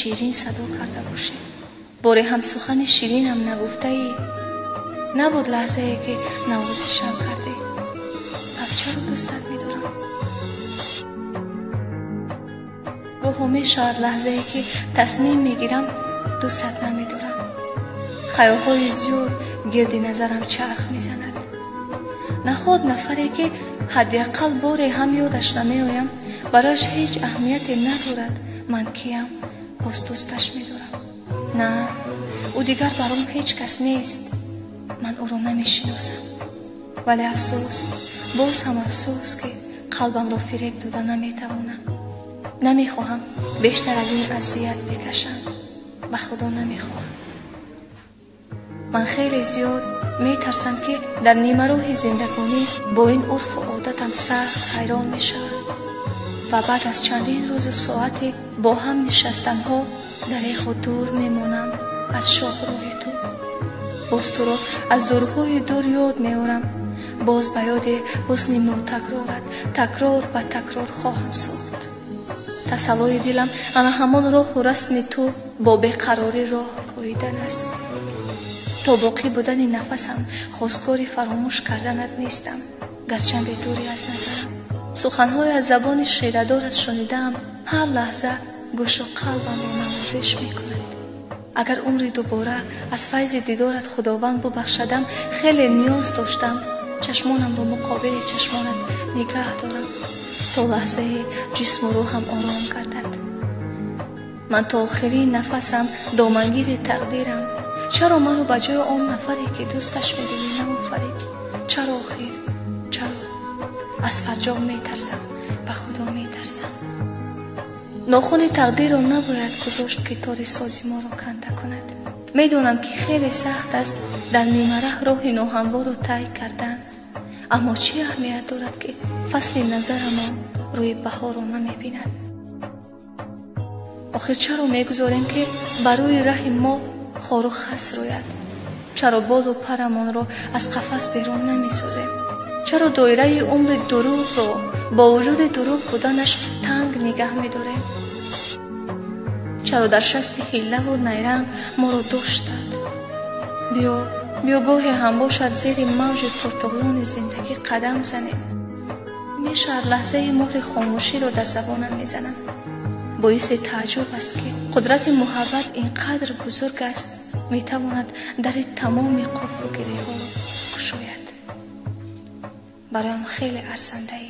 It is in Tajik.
ширин садо карда бошӣ. Боре ҳам сухани ширинам нагуфтаӣ. Набуд лаҳзае ки навозишам кардӣ. Пас чаро дӯстат медорам? Гоҳо мешавад лаҳзае ки тасмим мегирам дӯстат намедорам. Хаёлҳои зиёд гирди назарам чарх мезанад. Наход нафаре ки ҳадди ақал боре ҳам ёдаш намеоям, барояш ҳеҷ аҳамияте надорад ман киям, боз дӯсташ медорам. На, ӯ дигар баром ҳеҷ кас нест. Ман ӯро намешиносам. Вале афсӯс, боз ҳам афсӯс, ки қалбамро фиреб дода наметавонам. Намехоҳам бештар аз ин азият бикашам. Ба Худо намехоҳам. Ман хеле зиёд метарсам, ки дар нимароҳи зиндагонӣ бо ин урфу одатам сахт ҳайрон мешавам ва баъд аз чандин рӯзу соате бо ҳам нишастанҳо дар эху дур мемонам аз шоҳроҳи ту. Боз туро аз дурҳои дур ёд меорам. Боз ба ёди ҳусни нотакрорат такрор ба такрор хоҳам сохт. Тасаллои дилам ана ҳамон роҳу расми ту бо беқарорӣ роҳ поидан аст. То боқӣ будани нафасам хостгори фаромӯш карданат нестам, гарчанде дурӣ аз назарам. Суханҳое аз забони ширадорат шунидаам, ҳар лаҳза гӯшу қалбамро навозиш мекунад. Агар умри дубора аз файзи дидорат Худованд бубахшадам, хеле ниёз доштам чашмонамро муқобили чашмонат нигаҳ дорам, то лаҳзаи ҷисму рӯҳам ором гардад. Ман то охирин нафасам домангири тақдирам. Чаро маро ба ҷои он нафаре ки дӯсташ медорӣ наофарид? Чаро охир? Чаро? Аз фарҷом метарсам, ба Худо метарсам. Нохуни тақдирро набояд гузошт, ки тори сози моро канда кунад. Медонам, ки хеле сахт аст дар нимараҳ роҳи ноҳамворро тай кардан. Аммо чӣ аҳамият дорад, ки фасли назарамон рӯи баҳорро намебинад? Охир чаро мегузорем, ки ба рӯи раҳи мо хору хас рӯяд? Чаро болу парамонро аз қафас берун намесозем? Чаро доираи умри дурӯғро бо вуҷуди дурӯғ буданаш танг нигаҳ медорем? Чаро дар шасти ҳиллаву найранг моро доштанд? Биё, биё гоҳе ҳам бошад зери мавҷи пуртуғёни зиндагӣ қадам занем. Мешавад лаҳзаи муҳри хомӯширо дар забонам мезанам. Боиси тааҷҷуб аст, ки қудрати муҳаббат ин қадр бузург аст, метавонад дари тамоми қуфлу гиреҳҳоро кушояд. Бароям хеле арзандаӣ.